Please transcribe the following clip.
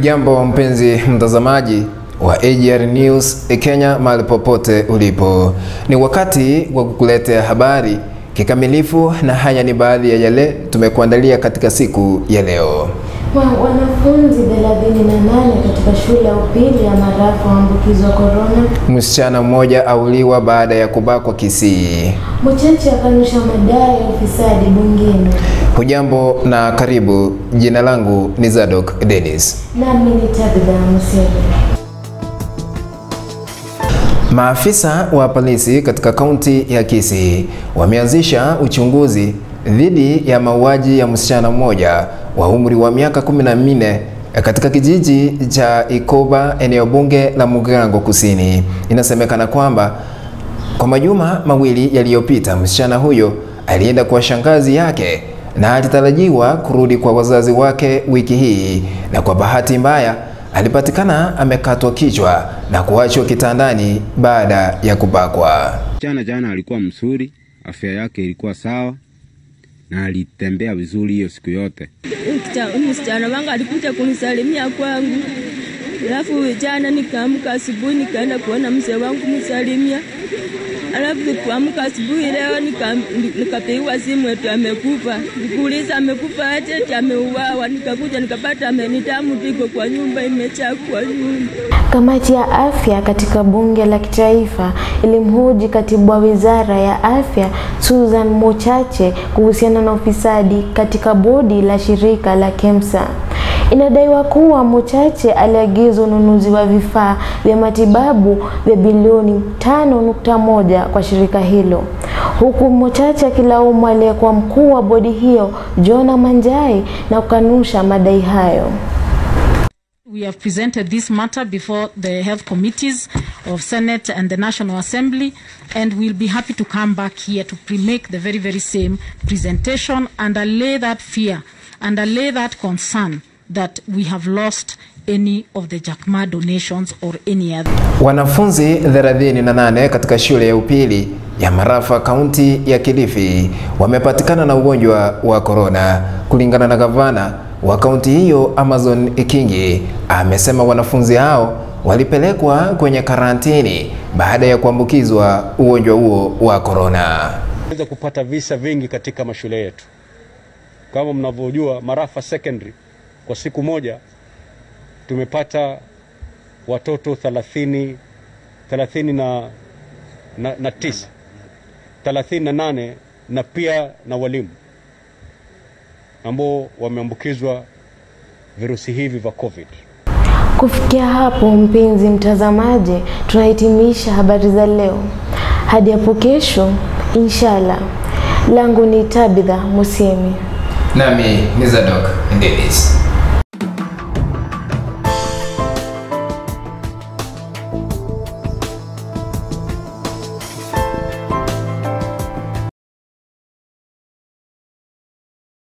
Hujambo mpenzi mtazamaji wa AGR News Kenya mahali popote ulipo. Ni wakati wa kukuletea habari kikamilifu na haya ni baadhi ya yale tumekuandalia katika siku ya leo. Wanafunzi 38 katika shule ya upili ya Marafa waambukizwa corona. Msichana mmoja auliwa baada ya kubakwa Kisii. Mchache akanusha madai ya ufisadi bungeni. Hujambo na karibu. Jina langu ni Zadok Dennis. Nami ni Tabitha Museni. Maafisa wa polisi katika kaunti ya Kisii wameanzisha uchunguzi dhidi ya mauaji ya msichana mmoja wa umri wa miaka 14 katika kijiji cha Ikoba, eneo bunge la Mugirango Kusini. Inasemekana kwamba kwa majuma mawili yaliyopita msichana huyo alienda kwa shangazi yake na alitarajiwa kurudi kwa wazazi wake wiki hii, na kwa bahati mbaya alipatikana amekatwa kichwa na kuachwa kitandani baada ya kubakwa. Msichana jana alikuwa mzuri, afya yake ilikuwa sawa na alitembea vizuri hiyo siku yote. Msichana wangu alikuja kunisalimia kwangu. Alafu jana nikaamka asubuhi nikaenda kuona mzee wangu msalimia. Alafu kuamka asubuhi leo nikapigiwa simu eti amekufa. Nikuuliza amekufa aje? Eti ameuawa. Nikakuja nikapata amenitamu tiko kwa nyumba imejaa kwa nyumba. Kamati ya afya katika bunge la kitaifa ilimhoji katibu wa wizara ya afya Susan Mochache kuhusiana na ufisadi katika bodi la shirika la KEMSA. Inadaiwa kuwa Mochache aliagiza ununuzi wa vifaa vya matibabu vya bilioni 5.1 kwa shirika hilo, huku Mochache akilaumu aliyekuwa mkuu wa bodi hiyo Jonah Manjai na kukanusha madai hayo. We have presented this matter before the health committees of Senate and the National Assembly, and we'll be happy to come back here to make the very, very same presentation and allay that fear and allay that concern that we have lost any of the Jack Ma donations or any other. Wanafunzi 38 katika shule ya upili ya Marafa kaunti ya Kilifi wamepatikana na ugonjwa wa corona. Kulingana na gavana wa kaunti hiyo Amazon Ikingi, amesema wanafunzi hao walipelekwa kwenye karantini baada ya kuambukizwa ugonjwa huo wa corona. Tunaweza kupata visa vingi katika mashule yetu. Kama mnavyojua, Marafa Secondary kwa siku moja tumepata watoto 30, 39, 38 na pia na walimu ambao wameambukizwa virusi hivi vya COVID. Kufikia hapo mpenzi mtazamaji, tunahitimisha habari za leo. Hadi hapo kesho inshallah. Langu ni Tabitha Musemi. Nami ni Zadok Dennis.